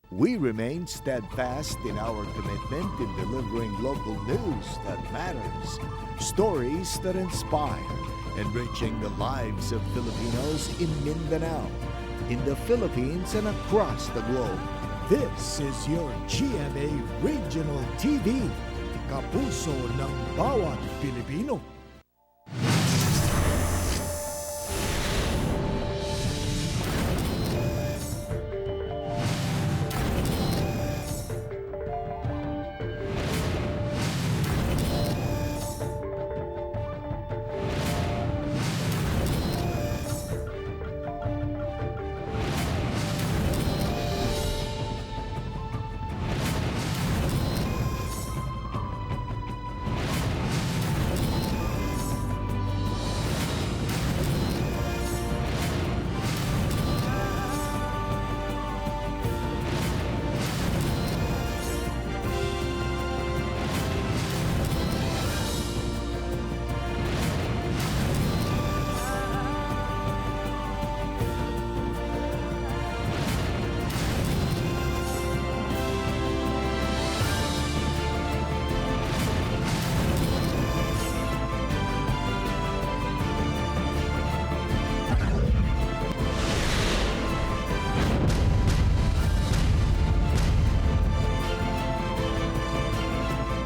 We remain steadfast in our commitment in delivering local news that matters, stories that inspire, enriching the lives of Filipinos in Mindanao, in the Philippines, and across the globe. This is your GMA Regional TV, kapuso ng bawat Pilipino.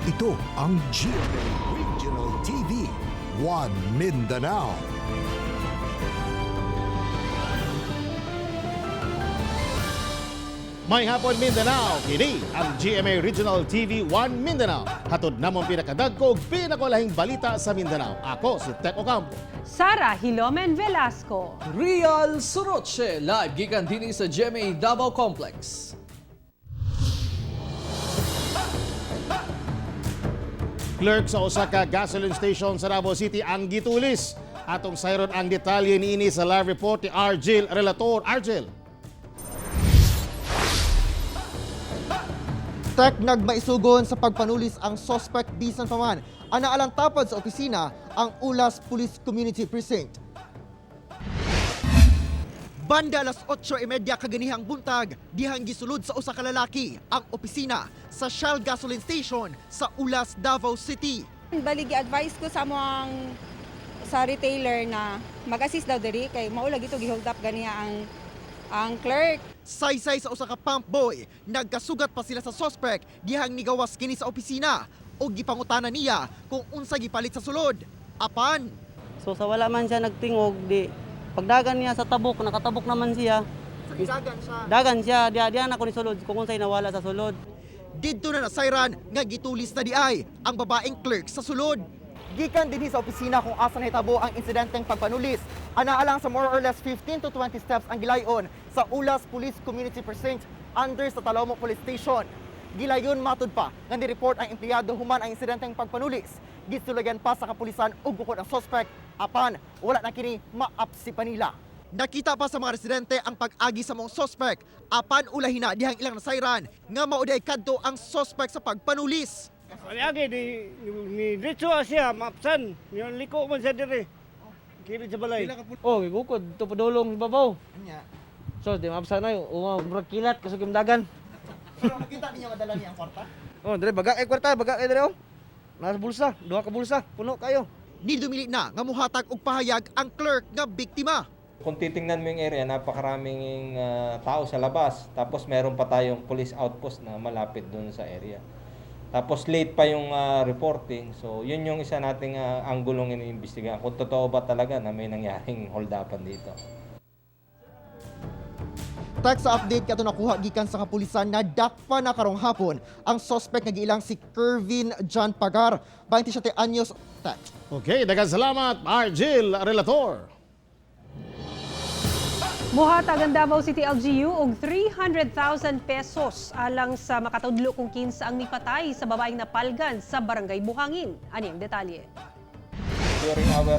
Ito ang GMA Regional TV, One Mindanao. May hapon, Mindanao, kini ang GMA Regional TV 1 Mindanao. Hatod namong pinakadagko ug pinakalahing balita sa Mindanao. Ako si Tek Ocampo. Sara Hilomen Velasco. Real Soroche, live gikan dinhi sa GMA Davao Complex. Clerk sa usa ka gasoline station sa Davao City ang gitulis. Atong sayron ang detalye niini sa live report ni Argel Relator. Argel. Tek, nagmaisugon sa pagpanulis ang sospek bisan pa man. Ana alang tapad sa opisina ang Ulas Police Community Precinct. Banda alas 8:30 kaganihang buntag, dihang gisulod sa usa ka lalaki ang opisina sa Shell Gasoline Station sa Ulas, Davao City. Bali gi-advise ko sa among sa retailer na mag-assist daw diri kay mao lagi to gi-hold up ganiya ang clerk. Saysay sa usa ka pump boy, nagkasugat pa sila sa sospek dihang nigawas kini sa opisina o gipangutana niya kung unsa gipalit sa sulod. Apan, So sa wala man siya nagtingog, di pagdagan niya sa tabok, nakatabok naman siya. dagan siya. Dagan siya, diya diya na ko ni sulod kung unsay nawala sa sulod. Didto na nasayran nga gitulis na diay ang babaeng clerk sa sulod. Gikan dinhi sa opisina kung asa nahitabo ang insidenteng pagpanulis. Ana lang sa more or less 15 to 20 steps ang gilayon sa Ulas Police Community Precinct under sa Talomo Police Station. Gilayon matud pa nga ni-report ang empleyado human ang insidenteng pagpanulis. Gisulagan pa sa kapulisan ug bukod ang suspect apan wala na kini maapsi pa nila. Nakita pa sa mga residente ang pag-agi sa mga sospek apan ulahina dihang ilang nasayran nga mauday kadto ang sospek sa pagpanulis. Agi di ni diretso siya maapsan. Ni liko man siya dire. Kilid sa balay. Oh, gigukod to padulong babaw. So, di maapsan na uma murag kilat kasug dagan. Pero nakita ninyo madala niya ang kwarta? Oh, dire baga kay kwarta, baga kay dire oh. Nasa bulsa, duha ka bulsa, puno kayo. Nidumili na nga muhatag og pahayag ang clerk nga biktima. Kung titingnan mo yung area, napakaraming tao sa labas. Tapos meron pa tayong police outpost na malapit doon sa area. Tapos late pa yung reporting. So yun yung isa nating anggulong iniimbestigahan. Kung totoo ba talaga na may nangyaring hold-upan dito. Text sa update kato nakuha gikan sa kapulisan na dakpa na karong hapon ang suspect nga giilang si Kervin John Pagar, 27 anyos. Text. Okay, daghang salamat Argel Relator. Muhatag ang Davao City LGU og 300,000 pesos alang sa makatudlo kung kinsa ang mipatay sa babaeng napalgan sa Barangay Buhangin. Ani ang detalye. During our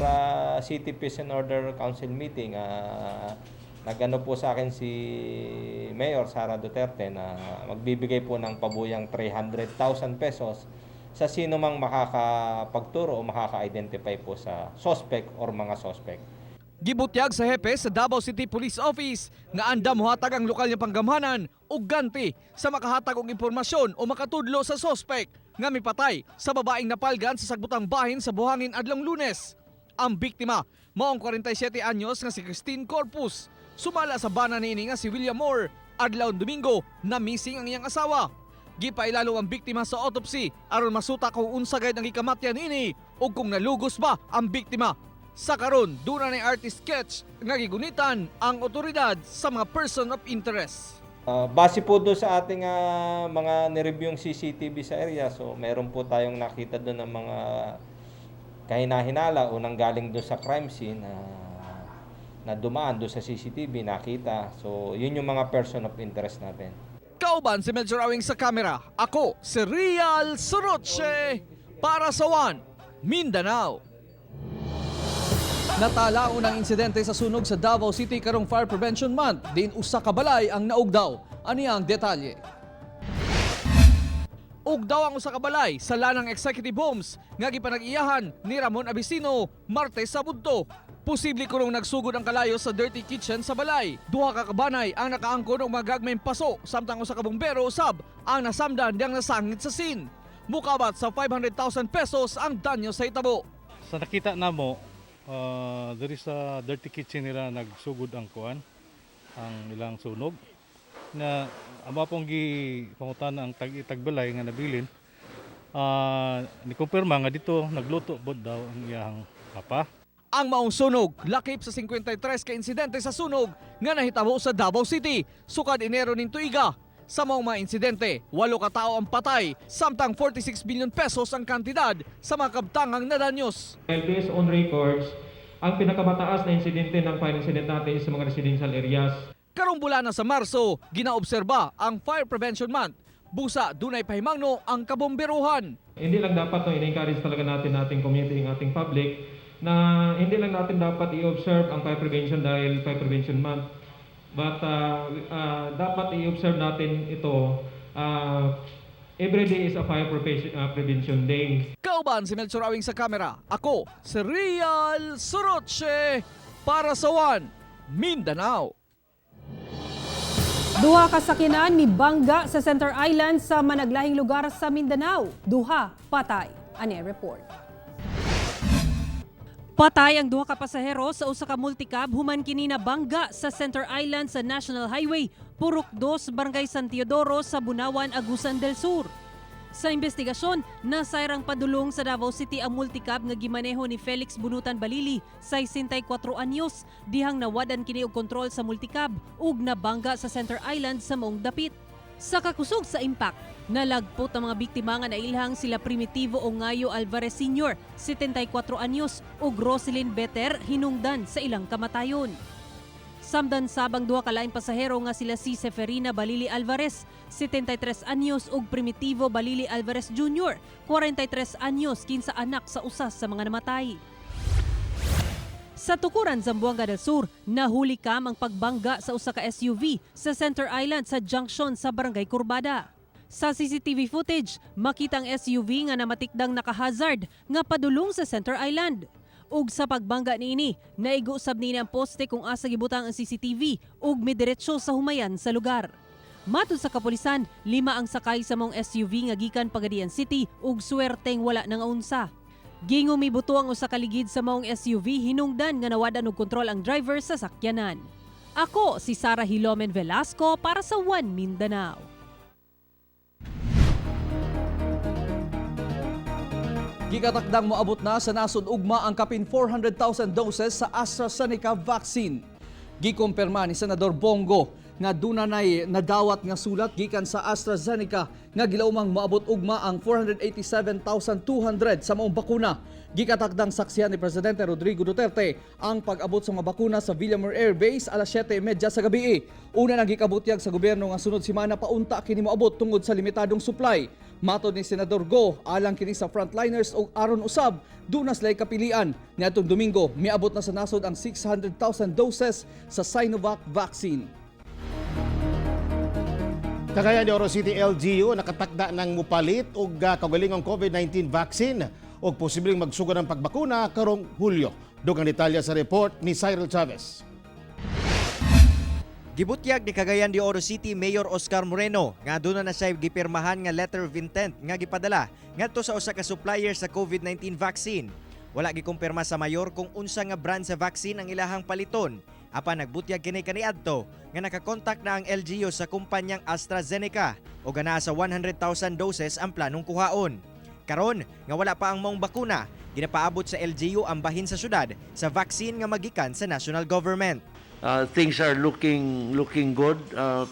City Peace and Order Council meeting, nag-ano po sa akin si Mayor Sara Duterte na magbibigay po ng pabuyang 300,000 pesos sa sino mang makakapagturo o makaka-identify po sa suspect or mga suspect. Gibutyag sa hepe sa Davao City Police Office nga andam mohatag ang lokal nga panggamhanan og ganti sa makahatag og impormasyon o makatudlo sa sospek nga mipatay sa babaeng napalgan sa sagbutang bahin sa Buhangin adlong Lunes. Ang biktima mao ang 47 anyos nga si Christine Corpus. Sumala sa bana niini nga si William Moore, adlaw Domingo na missing ang iyang asawa. Gipailalo ang biktima sa autopsy aron masuta kung unsa gayud ang gikamatyan niini ug kung nalugos ba ang biktima. Sa karon, duna ni artist sketch nga gigunitan ang otoridad sa mga person of interest. Base po doon sa ating mga nireviewng CCTV sa area, so meron po tayong nakita doon ng mga kahinahinala o nanggaling doon sa crime scene na dumaan doon sa CCTV, nakita. So, yun yung mga person of interest natin. Kauban si Melchor Awing sa kamera. Ako si Real Soroche para sa One Mindanao. Natala ang insidente sa sunog sa Davao City karong Fire Prevention Month. Din usa ka balay ang naugdaw. Ani ang detalye. Ugdaw ang usa ka balay sa Lanang Executive Homes nga gipanag-iyahan ni Ramon Abisino Martes sa budto. Posible kunong nagsugod ang kalayo sa dirty kitchen sa balay. Duha ka kabanay ang nakaangkon og magagmayng paso samtang usa ka bumbero usab ang nasamdan diyang nasangit sa scene. Mukabat sa 500,000 pesos ang danyo sa itabo. Sa nakita namo, diri sa dirty kitchen nila nagsugod ang kuan, ang ilang sunog. Na amo pong gi pangutana ang tag tagbalay nga nabilin. Ni kumpirma nga dito nagluto bod daw ang iyang papa. Ang maong sunog, lakip sa 53 ka insidente sa sunog nga nahitabo sa Davao City, sukad Enero ning tuiga. Sa maong mga insidente, 8 ka tao ang patay, samtang 46 billion pesos ang kantidad sa mga kabtangang nadanyos. Well, based on records, ang pinakamataas na insidente ng fire incident natin is sa mga residential areas. Karong bulan na sa Marso, ginaobserba ang Fire Prevention Month. Busa, dunay pahimangno ang kabomberuhan. Hindi lang dapat, no, in-encourage talaga natin ating community, ang ating public, na hindi lang natin dapat i-observe ang fire prevention dahil Fire Prevention Month. But dapat i-observe natin ito, every day is a fire prevention day. Kauban si Melchor Awing sa kamera. Ako, si Real Soroche para sa One Mindanao. Duha ka sakyanan ni bangga sa Center Island sa managlahing lugar sa Mindanao. Duha patay. Ani report. Patay ang duha ka pasahero sa usa ka multicab human kini nabangga sa Center Island sa National Highway, Purok 2, Barangay San Teodoro sa Bunawan, Agusan del Sur. Sa investigasyon, nasayrang padulong sa Davao City ang multicab nga gimaneho ni Felix Bunutan Balili, 64 anyos, dihang nawadan kini og kontrol sa multicab ug nabangga sa Center Island sa maong dapit. Sa kakusog sa impact, nalagpot ang mga biktima nga nailhang sila Primitivo Ongayo Alvarez Sr., 74 anyos, ug Roselyn Beter hinungdan sa ilang kamatayon. Samdan sabang duha ka laing pasahero nga sila si Seferina Balili Alvarez, 73 anyos, ug Primitivo Balili Alvarez Jr., 43 anyos, kinsa anak sa usas sa mga namatay. Sa Tukuran, Zamboanga del Sur, nahuli kam ang pagbangga sa usa ka SUV sa Center Island sa junction sa Barangay Kurbada. Sa CCTV footage, makita ang SUV nga namatikdang naka-hazard nga padulong sa Center Island. Ug sa pagbangga niini, naigo sab niini ang poste kung asa gibutang ang CCTV ug midiretso sa humayan sa lugar. Matud sa kapulisan, 5 ang sakay sa maong SUV nga gikan Pagadian City ug suwerteng wala nang unsa. Gingong mibuto ang usa ka ligid sa maong SUV hinungdan nga nawadan og kontrol ang driver sa sakyanan. Ako si Sara Hilomen Velasco para sa One Mindanao. Gikatakdang moabot na sa nasod ugma ang kapin 400,000 doses sa AstraZeneca vaccine. Gikumpirma ni Senador Bong Go nga duna nay nadawat nga sulat gikan sa AstraZeneca nga gilaumang moabot ugma ang 487,200 sa maong bakuna. Gikatakdang saksihan ni Presidente Rodrigo Duterte ang pag-abot sa mga bakuna sa Villamor Air Base alas 7:30 sa gabi. Una nang gikabutyag sa gobyerno nga sunod semana paunta kini moabot tungod sa limitadong supply. Matod ni Senador Go, alang kini sa frontliners og aron usab, duna sila'y kapilian. Niadtong Domingo, miabot na sa nasod ang 600,000 doses sa Sinovac vaccine. Cagayan de Oro City LGU nakatakda ng mupalit og kaugalingong COVID-19 vaccine og posibleng magsugod ang pagbakuna karong Hulyo. Dugang detalye sa report ni Cyril Chavez. Gibutyag ni Cagayan de Oro City Mayor Oscar Moreno nga aduna na siya gipirmahan nga letter of intent nga gipadala ngadto sa usa ka supplier sa COVID-19 vaccine. Wala gikumpirma sa mayor kung unsa nga brand sa vaccine ang ilahang paliton. Apan nagbutyag kini kaniadto nga nakakontak na ang LGU sa kumpanyang AstraZeneca ug naa sa 100,000 doses ang planong kuhaon. Karon nga wala pa ang maong bakuna, ginapaabot sa LGU ang bahin sa syudad sa vaccine nga magikan sa national government. Things are looking looking good,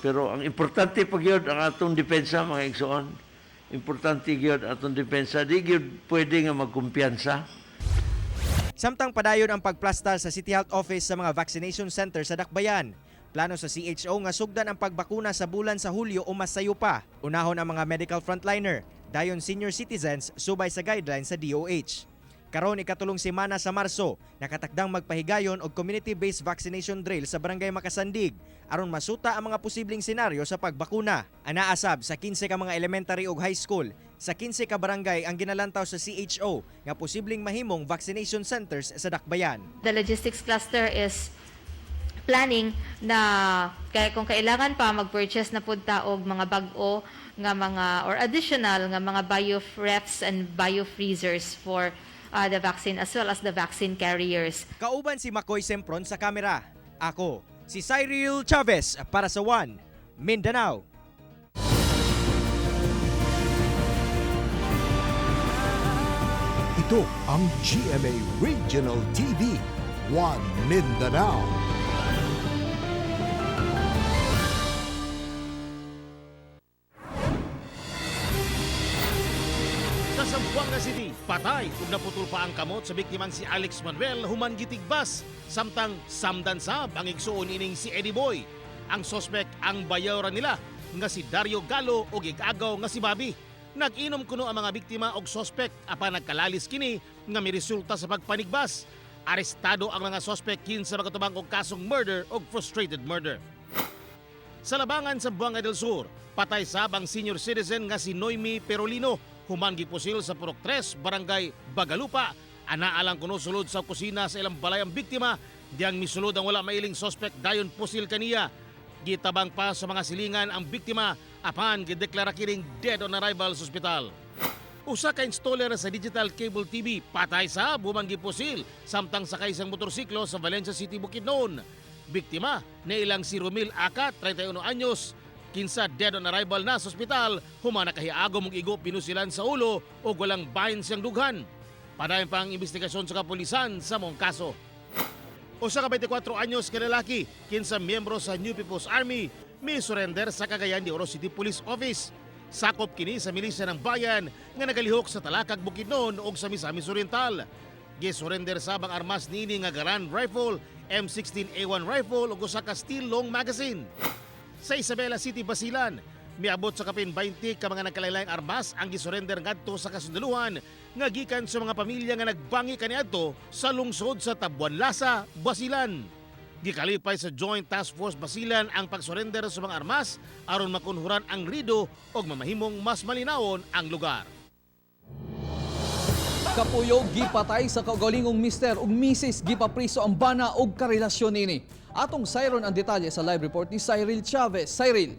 pero ang importante pa gyud ang atong depensa, mga igsoon. Importante gyud atong depensa, di gyud pwede nga magkumpiyansa. Samtang padayon ang pagplastar sa City Health Office sa mga vaccination center sa Dakbayan. Plano sa CHO nga sugdan ang pagbakuna sa bulan sa Hulyo o mas sayo pa. Unahon ang mga medical frontliner, dayon senior citizens subay sa guidelines sa DOH. Karon ikatulong semana sa Marso, nakatakdang magpahigayon og community-based vaccination drill sa Barangay Makasandig aron masuta ang mga posibleng senaryo sa pagbakuna. Anaasab sa 15 ka mga elementary ug high school sa 15 ka barangay ang ginalantaw sa CHO nga posibleng mahimong vaccination centers sa Dakbayan. The logistics cluster is planning na kaya kung kailangan pa mag-purchase na pud ta og mga bag-o nga mga or additional nga mga bio-refs and bio-freezers for the vaccine as well as the vaccine carriers. Kauban si Makoy Sempron sa kamera. Ako, si Cyril Chavez para sa One Mindanao. Ito ang GMA Regional TV, One Mindanao. Sa Zamboanga City, patay ug naputol pa ang kamot sa biktimang si Alex Manuel human gitigbas. Samtang samdan sab ang igsuon ining si Eddie Boy. Ang sospek ang bayawra nila nga si Dario Galo ug igagaw nga si Bobby. Nag-inom kuno ang mga biktima og sospek apan nagkalalis kini nga miresulta sa pagpanigbas. Arestado ang mga sospek kinsa makatubang og kasong murder ug frustrated murder. Sa Labangan sa Zamboanga del Sur, patay sab ang senior citizen nga si Noemi Perolino human gipusil sa Purok 3, Barangay Bagalupa. Anaa lang kuno sulod sa kusina sa ilang balay ang biktima, diyang misulod ang wala mailing sospek dayon pusil kaniya. Gitabang pa sa mga silingan ang biktima apan gideklara kining dead on arrival sa ospital. Usa ka installer sa digital cable TV patay sa human gipusil samtang sakay sang motorsiklo sa Valencia City, Bukidnon. Biktima na ilang si Romil Acat, 31 anyos, kinsa dead on arrival na sa ospital human nakahiagom og igo pinusilan sa ulo ug walang bahin siyang dughan. Padayon pa ang investigasyon sa kapulisan sa mong kaso. Usa ka 24 anyos ka lalaki, kinsa miyembro sa New People's Army, mi surrender sa Cagayan de Oro City Police Office. Sakop kini sa milisya ng bayan nga nagalihok sa Talakag, Bukidnon ug sa Misamis Oriental. Gisurrender sab ang armas niini nga Garand rifle, M16A1 rifle ug usa ka steel long magazine. Sa Isabela City, Basilan, miabot sa kapin 20 ka mga nagkalain-laing armas ang gisurrender ngadto sa kasundaluhan nga gikan sa mga pamilya nga nagbangi kaniadto sa lungsod sa Tabuan Lasa, Basilan. Gikalipay sa Joint Task Force Basilan ang pagsurrender sa mga armas aron makunhuran ang rido ug mamahimong mas malinawon ang lugar. Kapuyo gipatay sa kaugalingong mister ug misis, gipapriso ang bana og karelasyon nini. Atong sayron ang detalye sa live report ni Cyril Chavez. Cyril.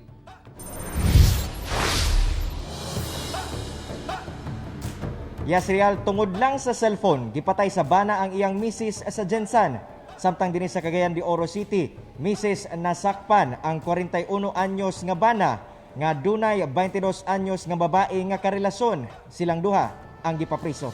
Yes, Real, tungod lang sa cellphone, gipatay sa bana ang iyang misis sa GenSan. Samtang dinhi sa Cagayan de Oro City, misis nasakpan ang 41 anyos nga bana nga dunay 22 anyos nga babae nga karelasyon. Silang duha ang gipapriso.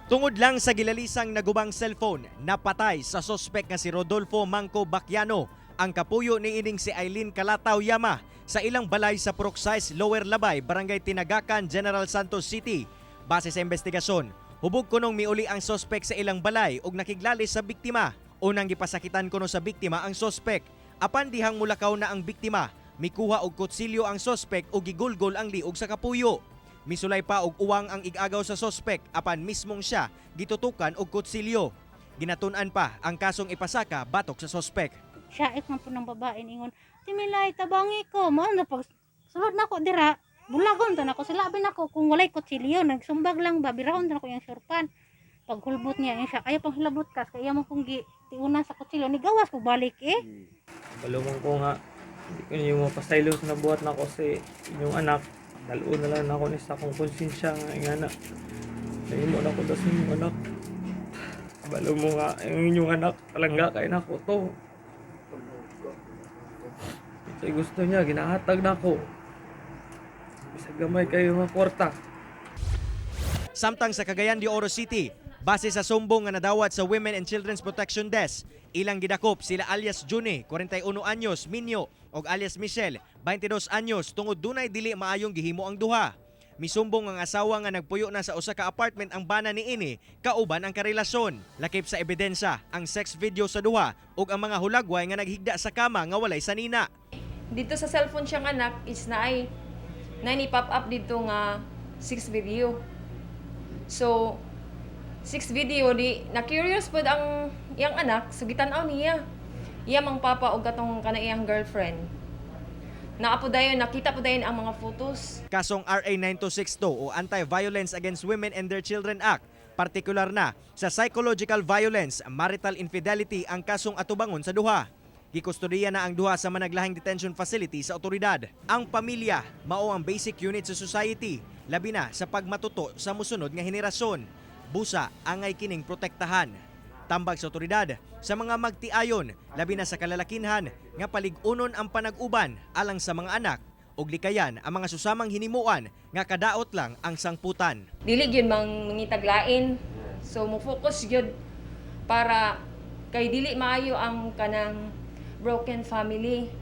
Tungod lang sa gilalisang nagubang cellphone, napatay sa sospek nga si Rodolfo Manco Bacchiano ang kapuyo ni ining si Eileen Calataw Yama sa ilang balay sa Purok 6, Lower Labay, Barangay Tinagacan, General Santos City. Base sa investigasyon, hubog kunong miuli ang sospek sa ilang balay ug nakiglalis sa biktima. Unang gipasakitan kuno sa biktima ang sospek. Apan dihang mulakaw na ang biktima, mikuha og kutsilyo ang sospek ug gigulgol ang liog sa kapuyo. Misulay pa og uwang ang igagaw sa sospek apan mismong siya gitutukan og kutsilyo. Ginatun-an pa ang kasong ipasaka batok sa sospek. Siya man po ng babae ningon, "Timilay, tabangi ko." Mao na pag sulod nako dira, bulagon ta nako, silabi nako kung walay kutsilyo, nagsumbag lang ba, birahon ta nako yung surpan. Paghulbot niya siya, ayaw pang hilabot kas kay iya mo kong gi tiuna sa kutsilyo ni gawas ko balik eh. Balumong ko nga, hindi ko niyo mapasaylo sa nabuhat na ako sa inyong anak. Daluon na lang ako ni sa akong konsensya nga ingana. Nahimo na ko sa inyong anak. Balo mo nga ang inyong anak, palangga kay nako to. Sa gusto niya, ginahatag na ako. Bisag gamay kayo nga kwarta. Samtang sa Cagayan de Oro City, base sa sumbong nga nadawat sa Women and Children's Protection Desk, ilang gidakop sila alias Juni, 41 anyos, Minyo, og alias Michelle, 22 anyos, tungod dunay dili maayong gihimo ang duha. Misumbong ang asawa nga nagpuyo na sa usa ka apartment ang bana niini kauban ang karelasyon. Lakip sa ebidensya ang sex video sa duha ug ang mga hulagway nga naghigda sa kama nga walay sanina. Dito sa cellphone siyang anak is naay na ni pop up dito nga six video. So six video di na curious pod ang iyang anak, so gitan-aw niya. Iya mang papa og katong kana iyang girlfriend. Naa po dayon, nakita po dayon ang mga photos. Kasong RA 9262 o Anti-Violence Against Women and Their Children Act, partikular na sa psychological violence, marital infidelity ang kasong atubangon sa duha. Gikustodiya na ang duha sa managlahing detention facility sa otoridad. Ang pamilya mao ang basic unit sa society, labi na sa pagmatuto sa musunod nga henerasyon. Busa angay kining protektahan. Tambag sa otoridad sa mga magtiayon, labi na sa kalalakinhan nga palig-unon ang panag-uban alang sa mga anak ug likayan ang mga susamang hinimuan nga kadaot lang ang sangputan. Dili gyud mang mangitaglain. So mo focus gyud para kay dili maayo ang kanang broken family.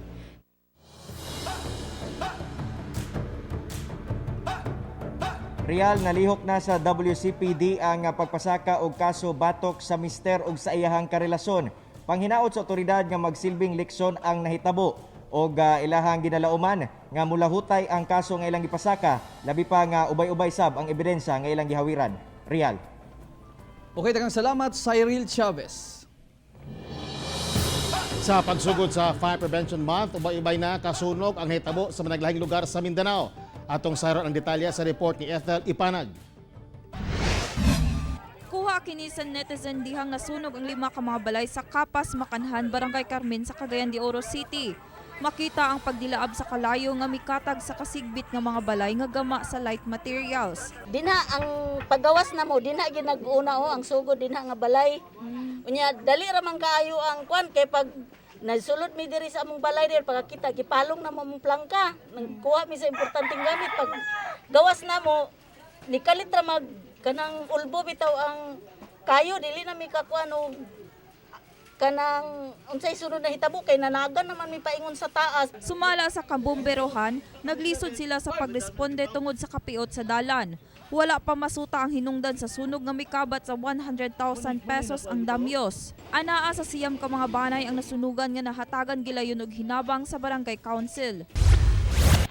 Real, nalihok na sa WCPD ang pagpasaka og kaso batok sa mister og sa iyahang karelasyon. Panghinaot sa otoridad nga magsilbing leksyon ang nahitabo og ilahang ginalauman nga mulahutay ang kaso nga ilang gipasaka, labi pa nga ubay-ubay sab ang ebidensya nga ilang gihawiran. Real. Okay, daghang salamat Cyril Chavez. Sa pagsugod sa Fire Prevention Month, ubay-ubay na kasunog ang nahitabo sa managlahing lugar sa Mindanao. Atong sayron ang detalye sa report ni Ethel Ipanag. Kuha kini sa netizen dihang nasunog ang 5 ka mga balay sa Kapas, Makanhan, Barangay Carmen sa Cagayan de Oro City. Makita ang pagdilaab sa kalayo nga mikatag sa kasigbit nga mga balay nga gama sa light materials. Dinha ang pagawas na mo, dinha ginag-una o ang sugod dinha nga balay. Unya dali ra man kaayo ang kwan kay pag nasulod mi diri sa among balay diri pagkakita gipalong na mo among plangka. Nagkuha mi sa importanteng gamit pag gawas na mo nikalit ra mag kanang ulbo bitaw ang kayo, dili na mi kakuan og kanang unsay sunod na hitabo kay nanagan naman mi paingon sa taas. Sumala sa kabomberohan, naglisod sila sa pagresponde tungod sa kapiot sa dalan. Wala pa masuta ang hinungdan sa sunog nga mikabat sa 100,000 pesos ang damyos. Anaa sa 9 ka mga banay ang nasunugan nga nahatagan gilayon og hinabang sa barangay council.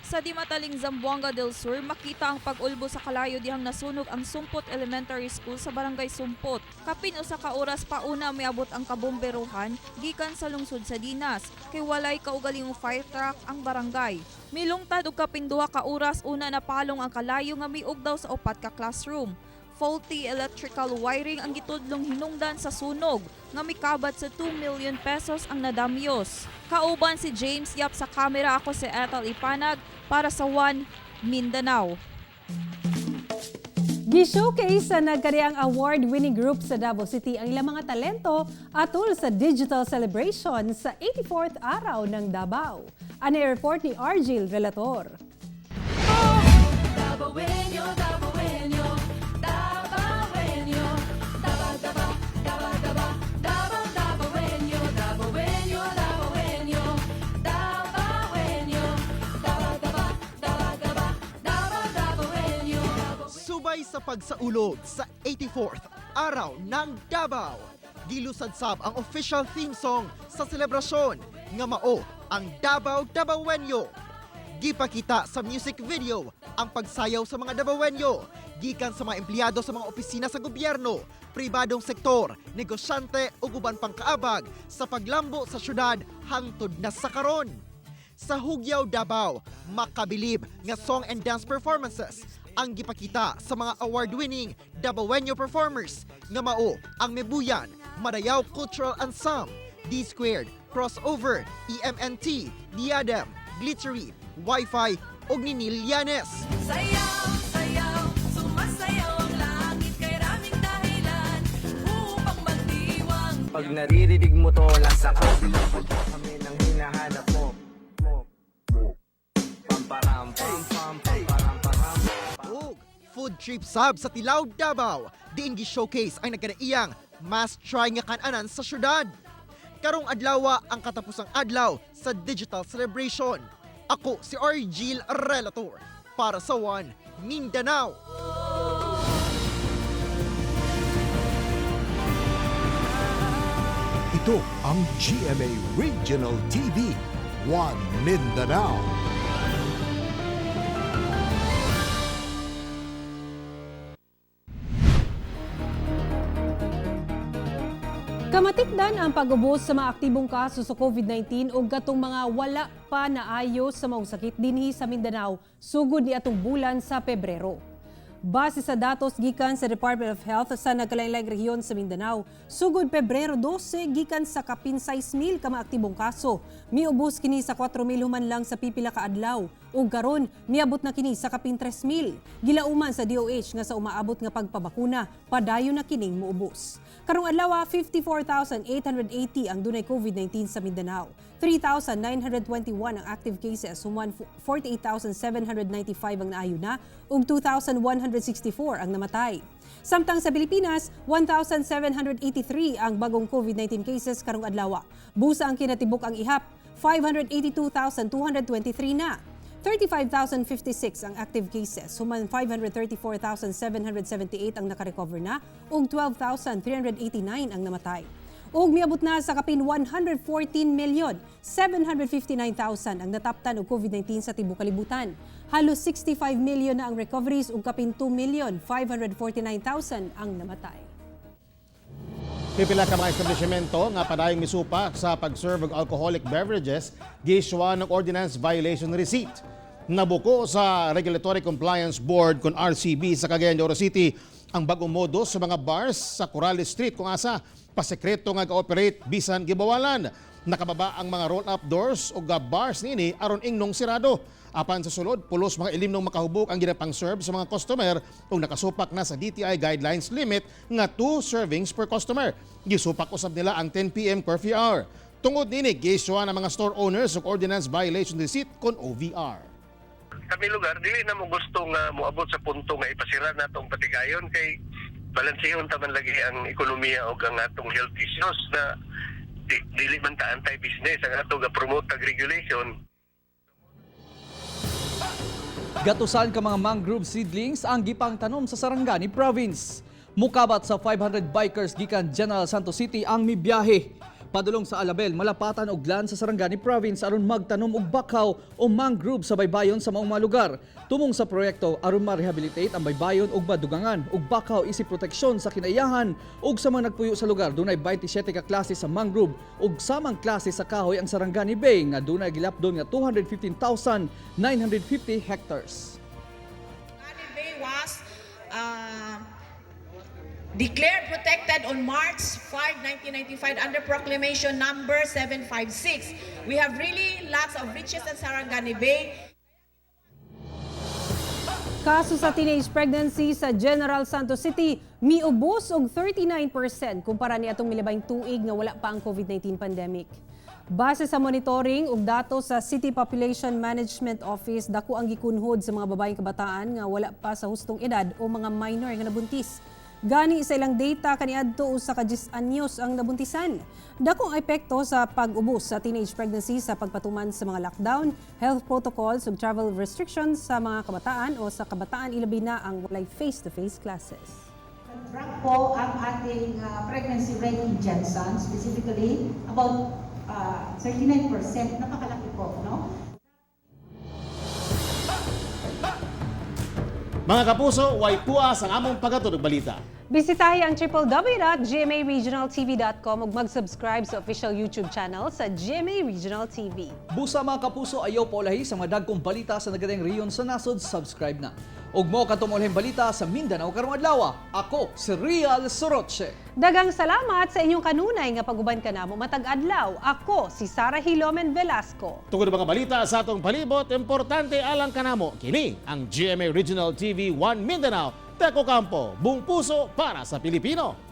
Sa Dimataling, Zamboanga del Sur, makita ang pag-ulbo sa kalayo dihang nasunog ang Sumpot Elementary School sa barangay Sumpot. Kapin usa ka oras pauna miabot ang kabomberohan gikan sa lungsod sa Dinas, kay walay kaugalingong fire truck ang barangay. Milungtad og kapin 2 ka oras una napalong ang kalayo nga miug daw sa 4 ka classroom. Faulty electrical wiring ang gitudlong hinungdan sa sunog nga mikabat sa 2 million pesos ang nadamyos. Kauban si James Yap sa kamera, ako si Ethel Ipanag para sa One Mindanao. Gi-showcase sa nagkariang award-winning group sa Davao City ang ilang mga talento atol sa digital celebration sa 84th Araw ng Davao. Ano report ni Argil Relator? Dabawenyo, Dabawenyo, Dabawenyo, Daba, Daba, Daba, Daba, Daba, Dabawenyo, Dabawenyo, Dabawenyo, Dabawenyo, Daba, Daba, Daba, Daba, Daba, Dabawenyo. Subay sa pagsaulog sa 84th Araw ng Davao, gilusad-sab ang official theme song sa selebrasyon nga mao ang Davao Dabawenyo. Gipakita sa music video ang pagsayaw sa mga Dabawenyo gikan sa mga empleyado sa mga opisina sa gobyerno, pribadong sektor, negosyante ug uban pang kaabag sa paglambo sa syudad hangtod na sa karon. Sa Hugyaw Davao, makabilib nga song and dance performances ang gipakita sa mga award-winning Dabawenyo performers nga mao ang Mebuyan, Madayaw Cultural Ensemble, D Squared, Crossover, EMNT, Diadem, Glittery, Wi-Fi ug ni Neil Yanes. Sayaw, sayaw, sumasayaw ang langit kay raming dahilan upang magdiwang. Pag naririnig mo to, nasa kabilang kami ng hinahanap mo. Pamparam, pam, pam, pamparam, param. Ug food trip sab sa Tilao, Davao, diin gi-showcase ang nagkanaiyang must try nga kananan sa syudad. Karong adlawa ang katapusang adlaw sa digital celebration. Ako si Argil Relator para sa One Mindanao. Ito ang GMA Regional TV, One Mindanao. Kamatikdan ang pag-ubos sa mga aktibong kaso sa COVID-19 ug katong mga wala pa naayo sa maong sakit dinhi sa Mindanao sugod ni atong bulan sa Pebrero. Base sa datos gikan sa Department of Health sa nagkalain-laing rehiyon sa Mindanao, sugod Pebrero 12 gikan sa kapin 6,000 ka mga aktibong kaso. Miubos kini sa 4,000 human lang sa pipila ka adlaw ug karon miabot na kini sa kapin 3,000. Gilauman sa DOH nga sa umaabot nga pagpabakuna, padayon na kining muubos. Karong adlaw, 54,880 ang dunay COVID-19 sa Mindanao. 3,921 ang active cases, human 48,795 ang naayo na ug 2,164 ang namatay. Samtang sa Pilipinas, 1,783 ang bagong COVID-19 cases karong adlaw. Busa ang kinatibuk ang ihap, 582,223 na. 35,056 ang active cases, human 534,778 ang nakarecover na ug 12,389 ang namatay. Ug miabot na sa kapin 114,759,000 ang nataptan og COVID-19 sa tibuok kalibutan. Halos 65 million na ang recoveries ug kapin 2,549,000 ang namatay. Pipila ka mga establishmento nga padayong misupa sa pag-serve og alcoholic beverages giissuan og ordinance violation receipt. Nabuko sa Regulatory Compliance Board kon RCB sa Cagayan de Oro City ang bagong modus sa mga bars sa Corrales Street kung asa pasekreto nga ga-operate bisan gibawalan. Nakababa ang mga roll-up doors o bars niini aron ingnong sirado. Apan sa sulod, pulos mga ilimnong makahubog ang ginapang-serve sa mga customer ug nakasupak na sa DTI guidelines limit nga 2 servings per customer. Gisupak usab nila ang 10 p.m. curfew hour. Tungod niini, giisuan ang mga store owners og ordinance violation receipt kon OVR. Kami lugar dili na mo gusto nga moabot sa punto nga ipasira nato ang patigayon kay balansehon ta man lagi ang ekonomiya ug ang atong health issues na dili man ta anti-business ang ato ga promote ag regulation. Gatusan ka mga mangrove seedlings ang gipangtanom sa Sarangani Province. Mukabat sa 500 bikers gikan General Santos City ang mibiyahe padulong sa Alabel, Malapatan ug Glan sa Sarangani Province aron magtanom og bakaw o mangrove sa baybayon sa maong mga lugar. Tumong sa proyekto aron ma-rehabilitate ang baybayon ug madugangan og bakaw isip proteksyon sa kinaiyahan ug sa mga nagpuyo sa lugar. Dunay 27 ka klase sa mangrove ug samang klase sa kahoy ang Sarangani Bay nga dunay gilapdon nga 215,950 hectares. Bay was declared protected on March 5, 1995 under Proclamation number 756. We have really lots of riches in Sarangani Bay. Kaso sa teenage pregnancy sa General Santos City, miubos og 39% kumpara ni atong milabayng tuig nga wala pa ang COVID-19 pandemic. Base sa monitoring ug datos sa City Population Management Office, dako ang gikunhod sa mga babaeng kabataan nga wala pa sa hustong edad o mga minor nga nabuntis. Gani sa ilang data kaniadto 1 ka 10 anyos ang nabuntisan. Dako ang epekto sa pag-ubos sa teenage pregnancy sa pagpatuman sa mga lockdown, health protocols ug travel restrictions sa mga kabataan o sa kabataan, ilabi na ang walay face-to-face classes. Drop po ang ating pregnancy rate in GenSan, specifically about 39%. Napakalaki po, no? Mga kapuso, way puas ang among paghatod og balita. Bisitahi ang www.gmaregionaltv.com ug mag-subscribe sa official YouTube channel sa GMA Regional TV. Busa, mga kapuso, ayaw paulahi sa mga dagkong balita sa nagadayang rehiyon sa nasod, subscribe na. Ug mao katong ulahing balita sa Mindanao karong adlaw. Ako si Real Soroche. Daghang salamat sa inyong kanunay nga paguban kanamo matag adlaw. Ako si Sara Hilomen Velasco. Tungod mga balita sa atong palibot, importante alang kanamo. Kini ang GMA Regional TV 1 Mindanao. Teko Campo, buong puso para sa Pilipino.